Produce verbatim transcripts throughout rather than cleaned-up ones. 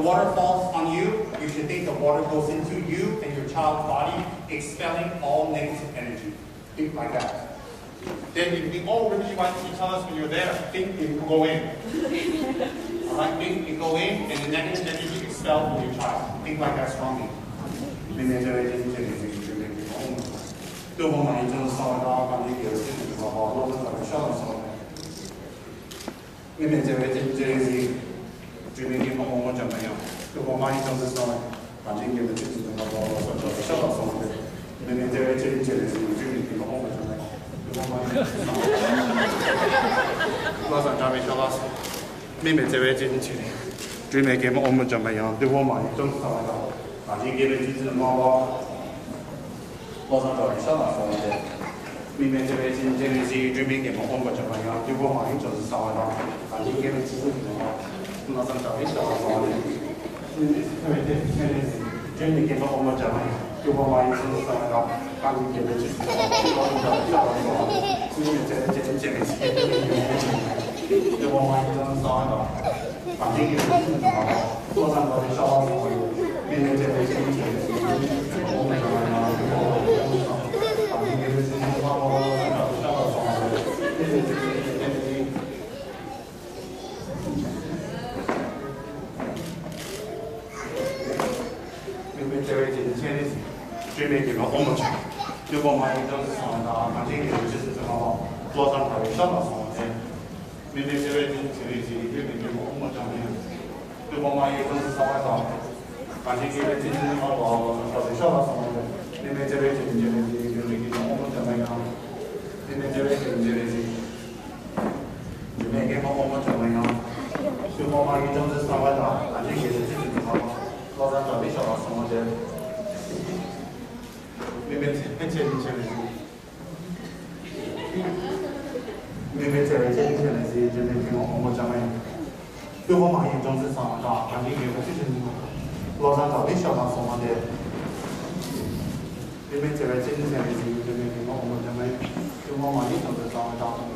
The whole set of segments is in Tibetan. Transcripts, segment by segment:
The water falls on you, you should think the water goes into you and your child's body, expelling all negative energy. Think like that. Then if we all really want to tell us when you're there, think it will go in. All right, think it go in and the negative energy expelled from your child. Think like that strongly. Then there's a Tū་བོ་མ་ཡིན་ཅང་གསང་བ་དང་གང་ཅི་དགེ་བའི་ཚིག་ནི་དུ་མ་བ་བློ་ཟ་དང་ཤ་ལ་སོགས་པ། མི་མེད་བརྩེ་བའི་སྤྱན་ཅན་རེ་ཟིག་སྤྲིན་མེད་སྐྱེས་བུ་དབང་པོ་འཇམ་པའི་དབྱངས། ཐུབ་པ་མ་ཡིན་ཅང་ཟེར་གསང་བའི་གང་ཅི་དགེ་བའི་ཚིག་ནི་དུ་མ་བ་བློ་ཟ་དང་ཤ་ལ་སོགས་པ། མི་མེད་བརྩེ་བའི་སྤྱན་ཅན་རེ་ཟིག་སྤྲིན་མེད་སྐྱེས་བུ་དབང་པོ་འཇམ་པའི་དབྱངས། ཐུབ་པ་མ་ཡིན་ཅང་ཟེར་གསང་བའི་བློ་ཟ་དང་ཤ་ལ་སོགས། མི་མེད་བརྩེ་བའི་སྤྱན་ཅན་རེ་ཟིག་སྤྲིན་མེད་སྐྱེས་བུ་དབང་པོ་འཇམ་པའི་དབྱངས། ཐུབ་པ་མ་ཡིན་ཅང་ཟེར་གསང་བའི་གང་ཅི་དགེ་བའི་ཚིག་ནི་དུ་མ་བ་བློ་བཟང་གྲགས་པའི་ཤ་ལ་སོགས་པ་སྟེ། མི་མེད་བརྩེ་བའི་སྤྱན་ཅན་རེ་ཟིག་སྤྲིན་མེད་སྐྱེས་བུ་དབང་པོ་འཇམ་པའི་དབྱངས། ཐུབ་པ་མ་ཡིན་ཅང་ཟེར་གསང་བའི་གང་ཅི་དགེ་བའི་ཚིག་ནི་དུ་མ་བ་བློ་བཟང་གྲགས་པའི་ཤ་ལ་སོགས་པ་སྟེ། མི་མེད་བརྩེ་བའི་སྤྱན་ཅན་རེ་ཟིག་སྤྲིན་མེད་སྐྱེས་བུ་དབང་པོ་འཇམ་པའི་དབྱངས། ཐུབ་པ་མ་ཡིན་ཅང་ཟེར་གསང་བའི་གང་ཅི་དགེ་བའི་ཚིག་ནི་དུ་མ་བ་བློ་བཟང་གྲགས་པའི་ཤ་ལ་སོགས་པ་སྟེ། མི་མེད་བརྩེ་བའི་སྤྱན་ཅན་རེ་ཟིག་སྤྲིན་མེད་སྐྱེས་བུ་དབང་པོ་འཇམ་པའི་དབྱངས། ཐུབ་པ་མ་ཡིན་ཅང་ཟེར་གསང་བའི་གང་མི་མེད་བརྩེ་བའི་སྤྱན་ཅན་རེ་ཟིག་སྤྲིན་མེད་སྐྱེས་བུ་དབང་པོ་འཇམ་པའི་དབྱངས། ཐུབ་པ་མ་ཡིན་ཅང་ཟེར་གསང་བའི་གང་ཅི་དགེ་བའི་ཚིག་ནི་དུ་མ་བ་བློ་བཟང་གྲགས་པའི་ཤ་ལ་སོགས་པ་སྟེ། མི་མེད་བརྩེ་བའི་སྤྱན་ཅན་རེ་ཟིག་སྤྲིན་མེད་སྐྱེས་བུ་དབང་པོ་འཇམ་པའི་དབྱངས། མི་མེད་བརྩེ་བའི་སྤྱན་ཅན་རེ་ཟིག་སྤྲིན་མེད་སྐྱེས་བུ་དབང་པོ་འཇམ་པའི་དབྱངས། ཐུབ་པ་མ་ཡིན་ཅང་ཟེར་གསང་བའི་གང་ཅི་དགེ་བའི་ཚིག་ནི་དུ་མ་བ་བློ་བཟང་གྲགས་པའི་ཤ་ལ་སོགས་པ་སྟེ། མི་མེད་བརྩེ་བའི་སྤྱན་ཅན་རེ་ཟིག་མི་མེད་བརྩེ་བའི་སྤྱན་ཅན་རེ་ཟིག་སྤྲིན་མེད་སྐྱེས་བུ་དབང་པོ་འཇམ་པའི་དབྱངས། ཐུབ་པ་མ་ཡིན་ཅང་ཟེར་གསང་བའི་གང་ཅི་དགེ་བའི་ཚིག་ནི་དུ་མ་བ་བློ་བཟང་གྲགས་པའི་ཤ་ལ་སོགས་པ་སྟེ། མི་མེད་བརྩེ་བའི་སྤྱན་ཅན་རེ་ཟིག་སྤྲིན་མེད་སྐྱེས་བུ་དབང་པོ་འཇམ་པའི་དབྱངས། ཐུབ་པ་མ་ཡིན་ཅང་ཟེར་གསང་བའི་གང་།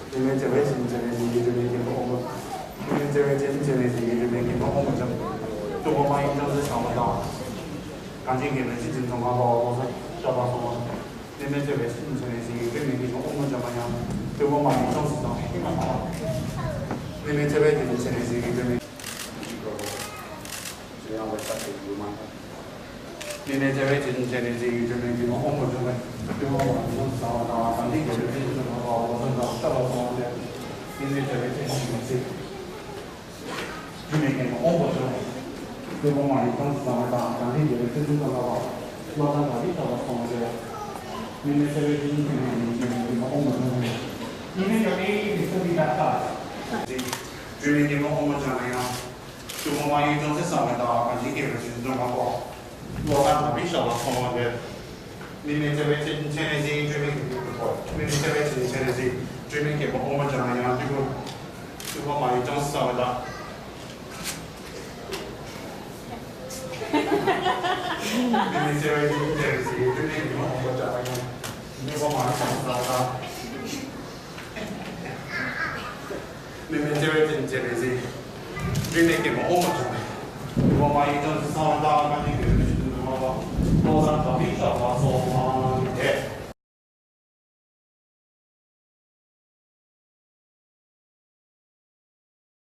མི་མེད་བརྩེ་བའི་སྤྱན་ཅན་རེ་ཟིག་སྤྲིན་མེད་སྐྱེས་བུ་དབང་པོ། མི་མེད་བརྩེ་བའི་སྤྱན་ཅན་རེ་ཟིག་སྤྲིན་མེད་སྐྱེས་བུ་དབང་པོ་འཇམ་པའི་དབྱངས། ཐུབ་པ་མ་ཡིན་ཅང་ཟེར་གསང་བའི་གང་། གང་ཅི་དགེ་བའི་ཚིག་ནི་དུ་མ་བ་བློ་བཟང་གྲགས་པ་སོགས་པ། མི་མེད་བརྩེ་བའི་སྤྱན་ཅན་རེ་ཟིག་སྤྲིན་མེད་སྐྱེས་བུ་དབང་པོ་འཇམ་པའི་དབྱངས། ཐུབ་པ་མ་ཡིན་ཅང་ཟེར་གསང་བའི་གང་། མི་མེད་བརྩེ་བའི་སྤྱན་ཅན་རེ་ཟིག་སྤྲིན་མེད། མི་མེད་བརྩེ་བའི་སྤྱན་ཅན་རེ་ཟིག་སྤྲིན་མེད་སྐྱེས་བུ་དབང་པོ་འཇམ་པའི་དབྱངས། ཐུབ་པ་མ་ཡིན་ཅང་ཟེར་གསང་བའི་གང་། གང་ཅི་དགེ་བའི་ཚིག་ནི་དུ་མ་བ་བློ་བཟང་གྲགས་པའི་ཤ་ལ་སོགས་པ་སྟེ། མི་མེད་བརྩེ་བའི་སྤྱན་ཅན་རེ་ཟིག་སྤྲིན་མེད་སྐྱེས་བུ་དབང་པོ་འཇམ་པའི་དབྱངས། ཐུབ་པ་མ་ཡིན་ཅང་ཟེར་གསང་བའི་གང་། གང་ཅི་དགེ་བའི་ཚིག་ནི་དུ་མ་བ་བློ་བཟང་གྲགས་པའི་ཤ་ལ་སོགས་པ་སྟེ། མི་མེད་བརྩེ་བའི་སྤྱན་ཅན་རེ་ཟིག་སྤྲིན་མེད་སྐྱེས་བུ་དབང་པོ་འཇམ་པའི་དབྱངས། མི་མེད་བརྩེ་བའི་སྤྱན་ཅན་རེ་ཟིག་སྤྲིན་མེད་སྐྱེས་བུ་དབང་པོ་འཇམ་པའི་དབྱངས། ཐུབ་པ་མ་ཡིན་ཅང་ཟེར་གསང་བའི་གང་། གང་ཅི་དགེ་བའི་ཚིག་ནི་དུ་མ་བ་བློ་བཟང་གྲགས་པའི་ཤ་ལ་སོགས་པ་སྟེ། མི་མེད་བརྩེ་བའི་སྤྱན་ཅན་རེ་ཟིག་སྤྲིན་མེད་སྐྱེས་བུ། མི་མེད་བརྩེ་བའི་སྤྱན་ཅན་རེ་ཟིག་སྤྲིན་མེད་སྐྱེས་བུ་དབང་པོ་འཇམ་པའི་དབྱངས། ཐུབ་པ་མ་ཡིན་ཅང་ཟེར་གསང་བའི་གང་། མི་མེད་བརྩེ་བའི་སྤྱན་ཅན་རེ་ཟིག་སྤྲིན་མེད་སྐྱེས་བུ་དབང་པོ་འཇམ་པའི་དབྱངས། ཐུབ་པ་མ་ཡིན་ཅང་ཟེར་གསང་བའི་གང་། མི་མེད་བརྩེ་བའི་སྤྱན་ཅན་རེ་ཟིག་སྤྲིན་མེད་སྐྱེས་བུ་དབང་པོ་འཇམ་པའི་དབྱངས། ཐུབ་པ་མ་ཡིན་ཅང་ཟེར་གསང་བའི་གང་། གང་ཅི་དགེ་བའི་ཚིག་ནི་དུ་མ་བ་བློ་བཟང་གྲགས་པའི་ཤ་ལ་སོགས་པ།